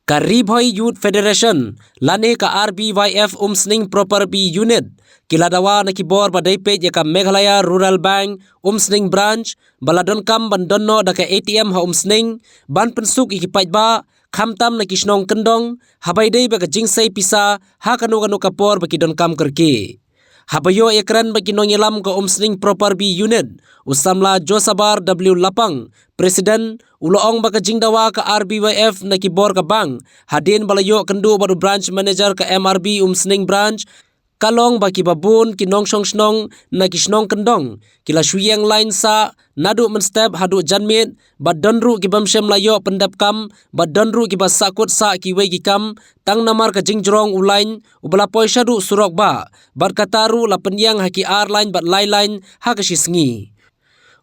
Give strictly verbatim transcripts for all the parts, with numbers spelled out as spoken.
Ka Ri Bhoi Youth Federation lane ka R B Y F Umsning Proper B Unit ki la dawa na ki bor ba dei peit ïa ka Meghalaya Rural Bank Umsning Branch ba la donkam ban don noh da ka A T M ha Umsning ban pynsuk ïa ki paidbah, khamtam na ki shnong kyndong, haba ïadei bad ka jingsei pisa ha kano kano ka por ba ki donkam kyrkieh. Haba ïoh ïakren bad ki nongïalam ka Umsning Proper B Unit, u samla Josabar W Lapang, President, u la ong ba ka jingdawa ka R B Y F na ki bor ka bank hadien ba la ïoh kynduh bad u Branch Manager ka M R B Umsning Branch, ka long ba kiba bun ki nongshong shnong na ki shnong kyndong ki la shu ïeng line sah naduh mynstep haduh janmiet, bad don ruh ki bym shym la ïoh pyndep kam, bad don ruh kiba sahkut sah kiwei ki kam tang namar ka jingjrong u line uba la poi shaduh surok bah, bad kata ruh la pynïeng ha ki ar line bad lai line ha ka shi sngi.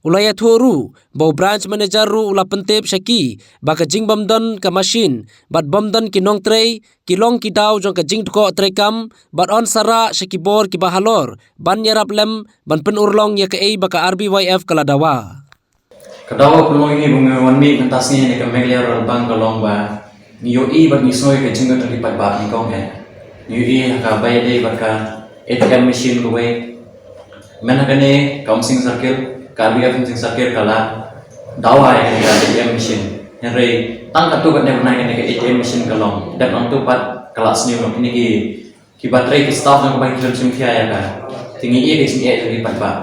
U la ïathuh ruh ba u Branch Manager ruh u la pyntip sha ki ba ka jingbym don ka machine bad bym don ki nongtrei ki long ki daw jong ka jingdkoh treikam bad yn sa rah sha ki bor kiba halor ban ïarap lem ban pynurlong ïa kaei ba ka R B Y F ka la dawa. Ka dawa ka long ïa ngi ba ngi wan mih mynta sngi na ka Meghalaya Rural Bank ka long ba ngi ïohi bad ngi sngew ïa ka jingkyrmen jong ki paidbah, ngi kong eh. Ngi ïohi ha kaba ïadei bad ka A T M machine kawei. Mynta kane ka Umsning Circle, ka R B Y F Umsning Circle ka la dawa ïa kane ka A T M machine. Hynrei tang katto katne bnai kane ka A T M machine ka long. Dep nangta pat ka la sniew noh, kine ki kiba trei ki staff jong ka bank ki khlem shim khia ïa ka. Te ngi ïohi ka jingeh jong ki paidbah.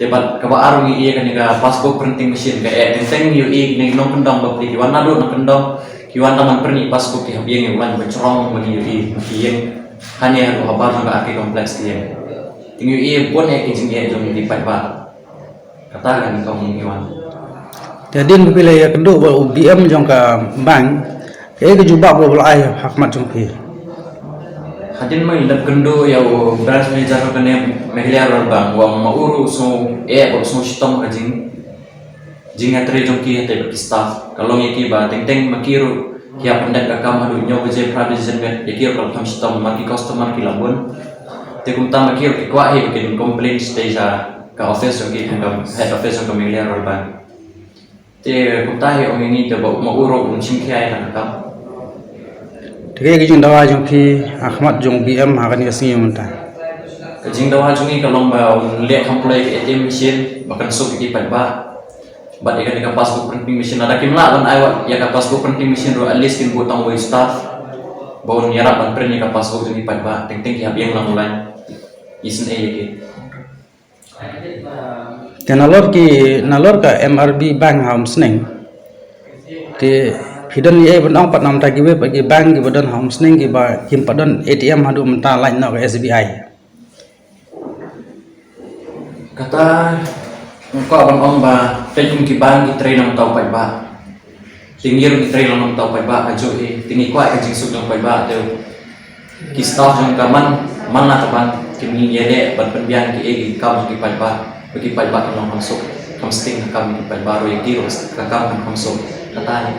Te bad kaba ar ngi ïohi kane ka passbook printing machine ka eh teng teng, ngi ïohi kine ki nongkyndong bapli ki wan naduh nongkyndong, ki wan tang ban print passbook, ki hap ïeng ïa u line ba jrong ba ngi ïohi, ki ïeng hangne haduh habar jong ka R K complex ki ïeng. Te ngi ïohi bun eh ki jingeh jong ki paidbah. Kata ka ngi kong ngi wan. Te hadien ba phi la ïakynduh bad u B M jong ka bank, kaei ka jubab ba u la ai ha khmat jong phi? Hadien ba ngi la kynduh ïa u Branch Manager kane Meghalaya Rural Bank, u ong ma u ruh u sngew eh bad u sngew shitom ha ka jing, jingïatrei jong ki hangtei bad ki staff. Ka long ïa ki ba teng teng ma ki ruh ki ïa pyndep ka kam haduh hynñiew baje phra baje janmiet, ïa ki ruh ka la kham shitom namar ki customer ki la bun. Te kumta ma ki ruh ki kwah hi ba kin complain shatei sha ka office jong ki, kum ka head office jong ka Meghalaya Rural Bank. Te kumta hi ong ïa ngi te ba ma u ruh um shim khia ïa ka kam. Te kaei ka jingdawa jong phi ha khmat jong B M ha kane ka sngi mynta? Ka jingdawa jong ngi ka long ba un leh kham pule ïa ka A T M machine ba kan suk ïa ki paidbah. Bad ïa kane ka passbook printing machine, lada kim lah ban ai wat ïa ka passbook printing machine ruh, at least kin buh tang uwei u staff ba un ïarap ban print ïa ka passbook jong ki paidbah, teng teng ki hap ïeng lang u line. Isynei ïa ki. Te nalor ki, nalor ka M R B Bank ha Umsning, te phi don ei ei ban ong pat na ka bynta kiwei pat ki bank kiba don ha Umsning kiba kim pat don A T M haduh mynta, lait noh ka S B I? Kata nga kwah ban ong ba peit kum ki bank ki trei na ka bynta u paidbah. Te ngi ruh ngi trei lang na ka bynta u paidbah kajuh hi. Te ngi kwah ka jingsuk jong u paidbah, te ki staff jong ka man, man la ka ban, kim ngin ïaleh ban pynbiang kiei ki kam jong ki paidbah ba ki paidbah kin long kham suk, kham sting ka kam ki paidbah ruh, ïa ki ruh ka kam kham suk. Kata hi.